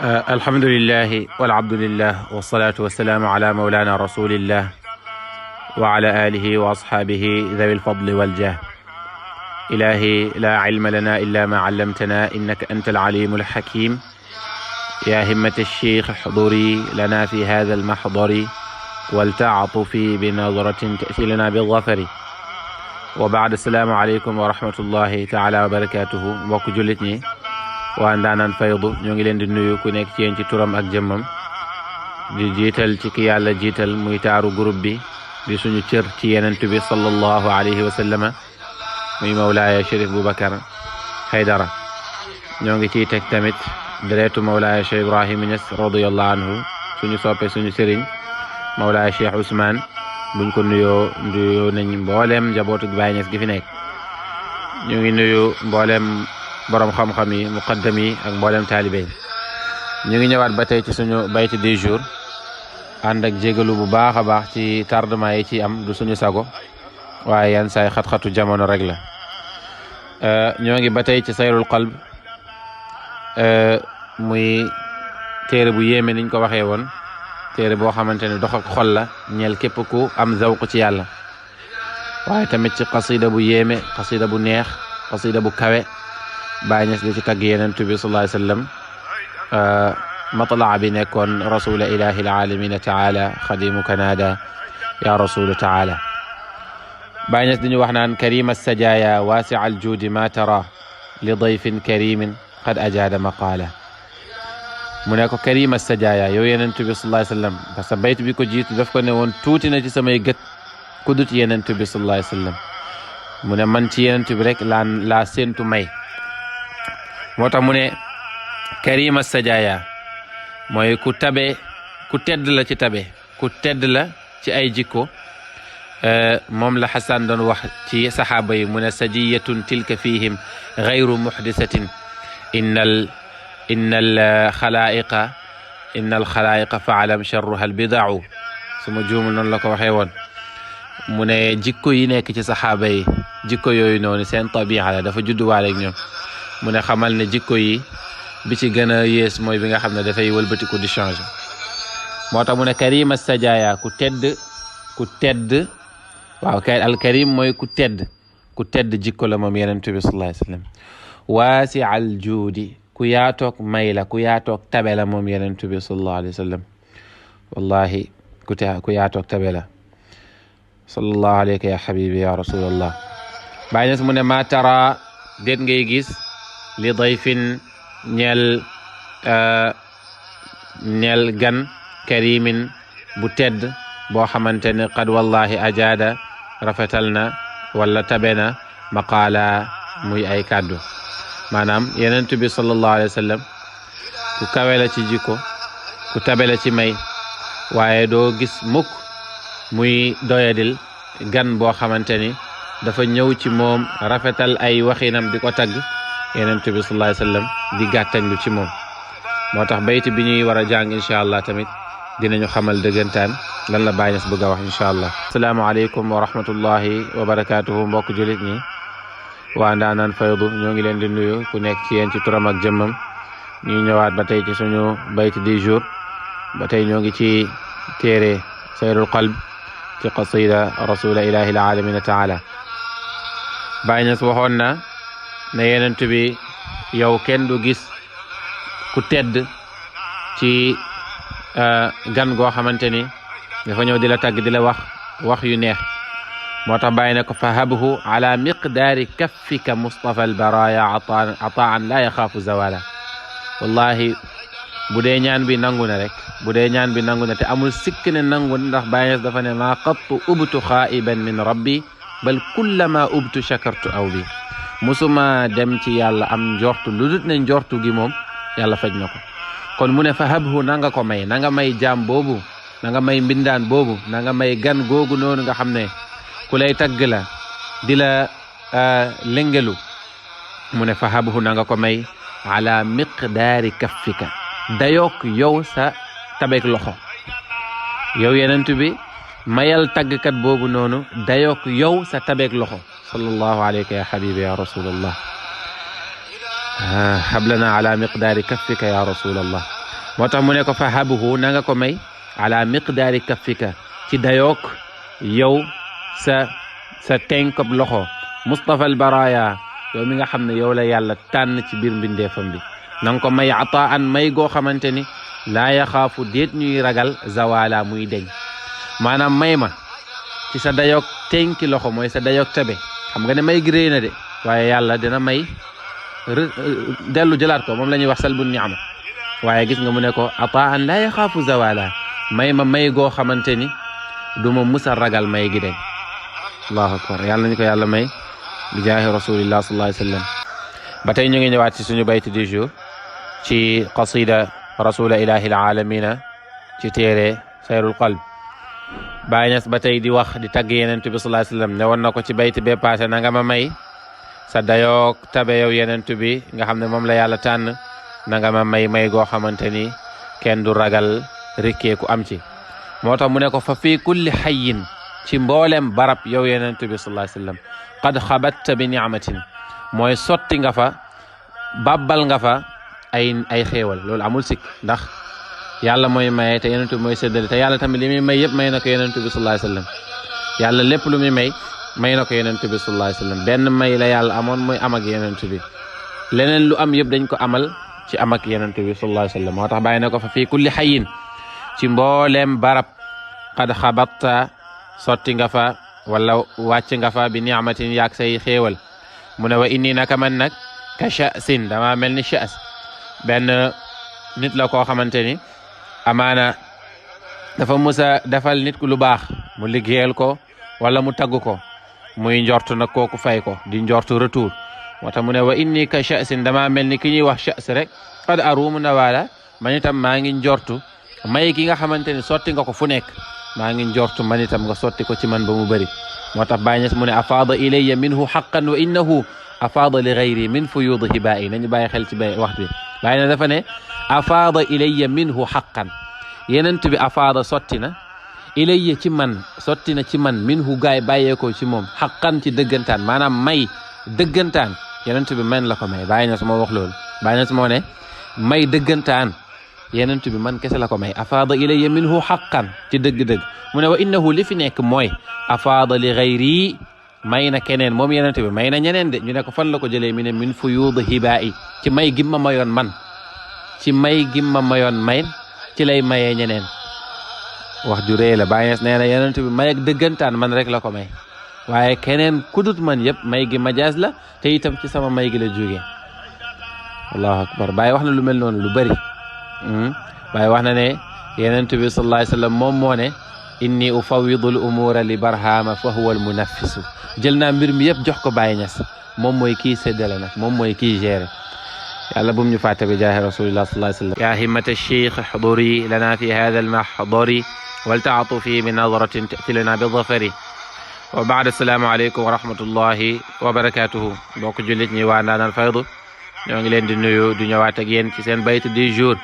alhamdulillahi walabdulillah wasalaatu wasalaamu ala maulana rasulillah wa ala alihi wa asxaabihi dawi lfadli waljah. ilahi la ilma lana illa ma allamtana innaka anta alalimu alxakim. ya himmata alcheikh xduri lana fi hada almaxdari waltaatufi binadratin tati lana bidafari. wa baad, assalaamu aleykum wa rahmatullahi taala wa barakatuhu. mbokk jullit ñi waa Ndaanaan Faydu ñoo ngi leen di nuyu ku nekk ci yéen ci turam ak jëmmam, di jiital ci ki yàlla jiital muy taaru groupe bi di suñu cër ci yenent bi sallallahu alayhi wa sallama muy mawlaaya Chérif Boubacar Haydara. ñoo ngi ciy teg tamit deretu mawlaaya Cheikh Ibrahima Niass radiyallahu anhu, suñu soppe suñu sëriñ mawlaaya Cheikh Ousmane. buñ ko nuyoo nañ mbooleem njabootu Baay Ñas gi fi nekk. ñu ngi nuyu mbooleem borom xam-xam yi, muqaddam yi ak mboolem taalibe yi. ñu ngi ñëwaat ba tey ci suñu bayt du jour, ànd ak jégalu bu baax a baax ci tardement yi ci am, du suñu sago waaye yan saay xat-xatu jamono rek la. ñoo ngi ba tey ci sayrul qalb, muy téere bu yéeme niñ ko waxee woon, téere boo xamante ne dox ak xol la ñeel képp ku am zawq ci yàlla, waaye tamit ci qasida bu yéeme, qasida bu neex, qasida bu kawe. Baay Ñas di ci tagg Yonent bi sallallahu alayhi wa sallam, matlaa bi nekkoon rasula ilahi alalamina taala xadimuka naada ya rasulu taala. Baay Ñas di ñu wax naan karima sajaya wasia aljuudi ma tara li dayfin karimin qad ajaada maqaala. mu ne ko karima sajaya yow Yonent bi sallallahu alayhi wa sallam, parce que bayt bi ko jiitu daf ko ne woon tuuti na ci samay gët ku dut Yonent bi sallallahu alayhi wa sallam. mu ne man ci Yonent bi rek laa séentu may. moo tax mu ne karima sajaya mooy ku tabe, ku tedd la ci tabe, ku tedd la ci ay jikko. moom la Xasan doon wax ci saxaaba yi, mu ne sajiyatun tilka fihim gayru muxdisatin innal xalaayiqa faalam charruha albidau. suma juumul noonu la ko waxee woon. mu ne jikko yi nekk ci saxaaba yi, jikko yooyu noonu seen tabi'a la, dafa judduwaale ak ñoom. mu ne xamal ne jikko yi bi ci gën a yées mooy bi nga xam ne dafay wëlbatiku di changer. moo tax mu ne karima sajaya ku tedd waaw kay alkarim mooy ku tedd jikko la moom Yonent bi sallallahu alayhi wa sallam. waasi al juudi ku yaatoog may la, ku yaatoog tabe la moom Yonent bi sallallahu alayhi wa sallam. wallahi ku yaatoog tabe la. sallallahu alayka ya habibi ya rasulallah. Baay Ñas mu ne ma tara déet ngay gis li dayfin ñeel gan karimin bu tedd boo xamante ne qad wallahi ajaada rafetal na wala tabe na maqaala muy ay kàddu. maanaam Yonent bi sallallahu alayhi wa sallam ku kawe la ci jikko, ku tabe la ci may, waaye doo gis mukk muy doyadil gan boo xamante ni dafa ñëw ci moom rafetal ay waxinam di ko tagg. Yonent bi sallallahu alayhi wa sallam di gàttañlu ci moom. moo tax bayti bi ñuy war a jàng incha allah tamit dinañu xamal dëggantaan lan la Baay Ñas bëgg a wax incha allah. asalaamaaleykum wa rahmatullahi wa barakaatuhu. mbokk jullit ñi waa Ndaanaan Faydu ñoo ngi leen di nuyu ku nekk ci yéen ci turam ak jëmmam. ñuy ñëwaat ba tey ci suñu bayti du jour, ba tey ñoo ngi ci téere sayrul qalb ci qasida rasula ilahi alalamina taala. Baay Ñas waxoon na ne Yonent bi yow kenn du gis ku tedd ci gan goo xamante ni dafa ñëw di la tagg, di la wax yu neex. moo tax bàyyi na ko fa habhu ala miqdaari kaffika mustafa albaraya ataan la yaxaafu zawala. wallahi bu dee ñaan bi nangu na rek, bu dee ñaan bi nangu na te amul sikk ne nangu, ndax Baay Ñas dafa ne maa qattu ubtu xaa'iban min rabbi bal kullama ubtu shakartu aw bi. musuma dem ci yàlla am njortu lu dut ne njortu gi moom yàlla faj na ko. kon mu ne fa habhu na nga ko may, na nga may jaam boobu, na nga may mbindaan boobu, na nga may gan googu noonu nga xam ne ku lay tagg la, di la lëngelu. mu ne fa habhu na nga ko may ala miqdaari kaffika, dayook yow sa tabek loxo. yow Yonent bi mayal taggkat boobu noonu dayook yow sa tabek loxo. sallallahu alayka ya habibi ya rasulallah. hablana ala miqdaari kaffika ya rasulallah. moo tax mu ne ko fa habuhu na nga ko may ala miqdaari kaffika ci dayook yow sa tenkob loxo Mustafa al baraya yow mi nga xam ne yow la yàlla tànn ci biir mbindeefam bi na nga ko may ataan may goo xamante ni laa yaxaafu déet ñuy ragal zawala muy deñ maanaam may ma ci sa dayoog tenki loxo mooy sa dayoog tabe xam nga ne may gi réy na de waaye yàlla dina may dellu jëlaat ko moom la ñuy wax salbu ni'ma waaye gis nga mu ne ko ataan laa yaxaafu zawala may ma may goo xamante ni du ma musa ragal may gi deñ allahu akbar yàlla nañu ko yàlla may bi jaahi rasulillah sallallahu alayhi wa sallam ba tey ñu ngi ñëwaat ci suñu bayt du jour ci qasida rasula ilahi alamina ci téere sayrul qalb Baay Ñas ba tey di wax di tagg yenent bi sallallahu alayhi wa sallam ne woon na ko ci bayt bee passé na nga ma may sa dayoog tabe yow yenent bi nga xam ne moom la yàlla tànn na nga ma may goo xamante ni kenn du ragal rikkeeku am ci moo tax mu ne ko fa fii kulli hayyin ci mboolem barab yow yenent bi sallallahu alayhi wa sallam qad xabatta bi ni'matin mooy sotti nga fa babbal nga fa ay xéewal loolu amul sikk ndax yàlla mooy maye te yenentu bi mooy séddale te yàlla tamit li muy may yëpp may na ko yenentu bi sallallahu alayhi wasallam yàlla lépp lu muy may na ko yenentu bi sallallahu alayhi wasallam benn may la yàlla amoon mooy am ak yenentu bi leneen lu am yëpp dañ ko amal ci am ak yenentu bi sallallahu alayhi wasallam moo tax bàyyi na ko fa fii kulli hayyin ci mbooleem barab qad xabatta sotti nga fa wala wàcc nga fa bi ni'matin yaak say xéewal mu ne wa inni naka man nag ka sha'sin dama mel ni sha's benn nit la koo xamante ni amaana dafa musa defal nit ku lu baax mu liggéeyal ko wala mu tagg ko muy njort nag kooku fay ko di njortu retour moo tax mu ne wa inni ka sha'sin dama mel ni ki ñuy wax sha's rek qad arumu na wala man itam maa ngi njortu may gi nga xamante ni sotti nga ko fu nekk maa ngi njortu man itam nga sotti ko ci man ba mu bëri moo tax Baay Ñas mu ne afaada ilayya minhu haqqan wa innahu afaada li ghayri min fuyuud hibaa'i nañu bàyyi xel ci waxtu bi waaye ne dafa ne afaada ilayya minhu haqqan yenent bi afaada sotti na ilayya ci man sotti na ci man minhu gaay bàyyeekoo ci moom haqqan ci dëggantaan maanaam may dëggantaan yenent bi man la ko may Baay Ñas moo wax loolu Baay Ñas moo ne may dëggantaan yenent bi man kese la ko may afaada ilayya minhu haqqan ci dëgg-dëgg mu ne wa innahu li fi nekk mooy afaada li ghayri may na keneen moom yenent bi may na ñeneen de ñu ne ko fan la ko jëlee mi ne min fuyuud hibaa'i ci may gi ma mayoon man ci may gi ma mayoon may ci lay mayee ñeneen wax ju rëy la Baay Ñas nee na yenent bi may ak dëggantaan man rek la ko may waaye keneen kudut man yëpp may gi majaas la te itam ci sama may gi la jógee allahu akbar Baay wax na lu mel noonu lu bëri Baay wax na ne yenent bi sallallahu alayhi wa sallam moom moo ne inni ufawwidu al umura li barhama fa huwa al munaffisu jël naa mbir mi yëpp jox ko Baay Ñas moom mooy kii séddale nag moom mooy kii géré yàlla bum ñu fàtte bi jaahi rasulillah sallallahu alayhi wa sallam ya himmata cheikh hduri lana fi hada al mahdari waltaatufi bi nadratin tati lana bi dhafari wa baad assalaamu aleykum wa rahmatullahi wa barakatuhu mbokk jullit ñi waa Ndaanal Faydu ñoo ngi leen di nuyu di ñëwaat ak yéen ci seen baytu du jour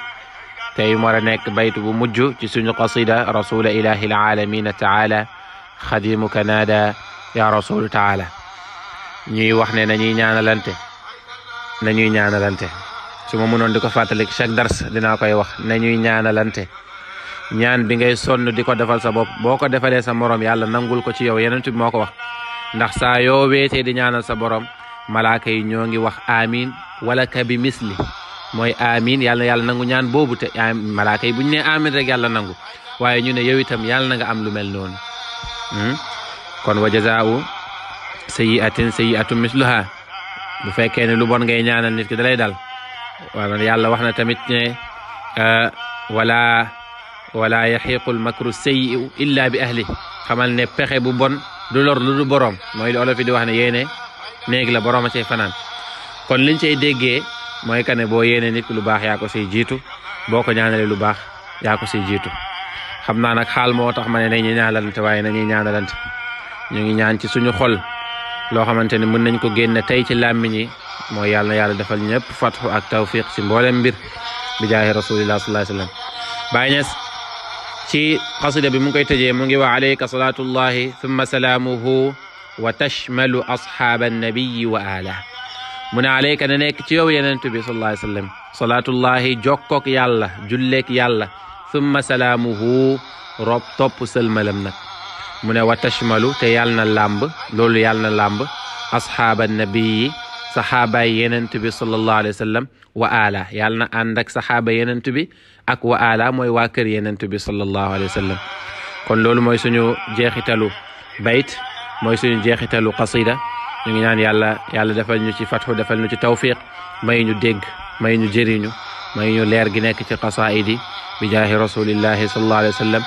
tey mu war a nekk baytu bu mujj ci suñu qasida rasula ilahi alalamina taala xadimuka naada ya rasulu taala ñuy wax ne nañuy ñaanalante su ma mënoon di ko fàttalik chaque dars dinaa koy wax nañuy ñaanalante ñaan bi ngay sonn di ko defal sa bopp boo ko defalee sa morom yàlla nangul ko ci yow yenent bi moo ko wax ndax saa yoo weetee di ñaanal sa borom malaaka yi ñoo ngi wax amin wala ka bi misli mooy amin yàlla nangu ñaan boobu te malaaka yi buñ ne amin rek yàlla nangu waaye ñu ne yow itam yàlla na nga am lu mel noonu kon wa jazaa'u sayyi'atin misluha bu fekkee ne lu bon ngay ñaanal nit ki dalay dal wala yàlla wax na tamit ne wala yaxiqul makru sayyi'u illa bi ahli xamal ne pexe bu bon du lor lu du borom mooy li olof yi di wax ne yéene néeg la borom a cay fanaan kon liñ cay déggee mooy que ne boo yéene nit ki lu baax yaa ko siy jiitu boo ko ñaanalee lu baax yaa ko siy jiitu xam naa nag xaal moo tax ma ne nañuy ñaanalante waaye nañuy ñaanalante ñu ngi ñaan ci suñu xol loo xamante ne mën nañ ko génne tey ci làmmiñ yi mooy yàlla na yàlla defal ñëpp fatxu ak tawfiq ci mboolem mbir bi jaahi rasulillah sallallahu alayhi wa sallam Baay Ñas ci xasida bi mu ngi koy tëjee mu ngi wa alayka salatullahi thumma salaamuhu wa tashmalu ashaaba annabiyi wa ala mu ne alayka na nekk ci yow yenentu bi sallallahu alayhi wa sallam salaatullahi jokkook yàlla julleek yàlla thumma salaamuhu rob topp sëlmalam nag mu ne wa tashmalu te yàlla na làmb loolu yàlla na làmb asxaaba nabii saxaabaay yenentu bi sallallahu alayhi wa sallam wa ala yàlla na ànd ak saxaaba yenentu bi ak wa ala mooy waa kër yenentu bi sallallahu alayhi wa sallam kon loolu mooy suñu jeexitalu bayt mooy suñu jeexitalu qasida ñu ngi ñaan yàlla defal ñu ci fatxu defal ñu ci tawfiq may ñu dégg may ñu jëriñu may ñu leer gi nekk ci qasaidi bi jaahi rasulillahi sallallahu alayhi wa sallam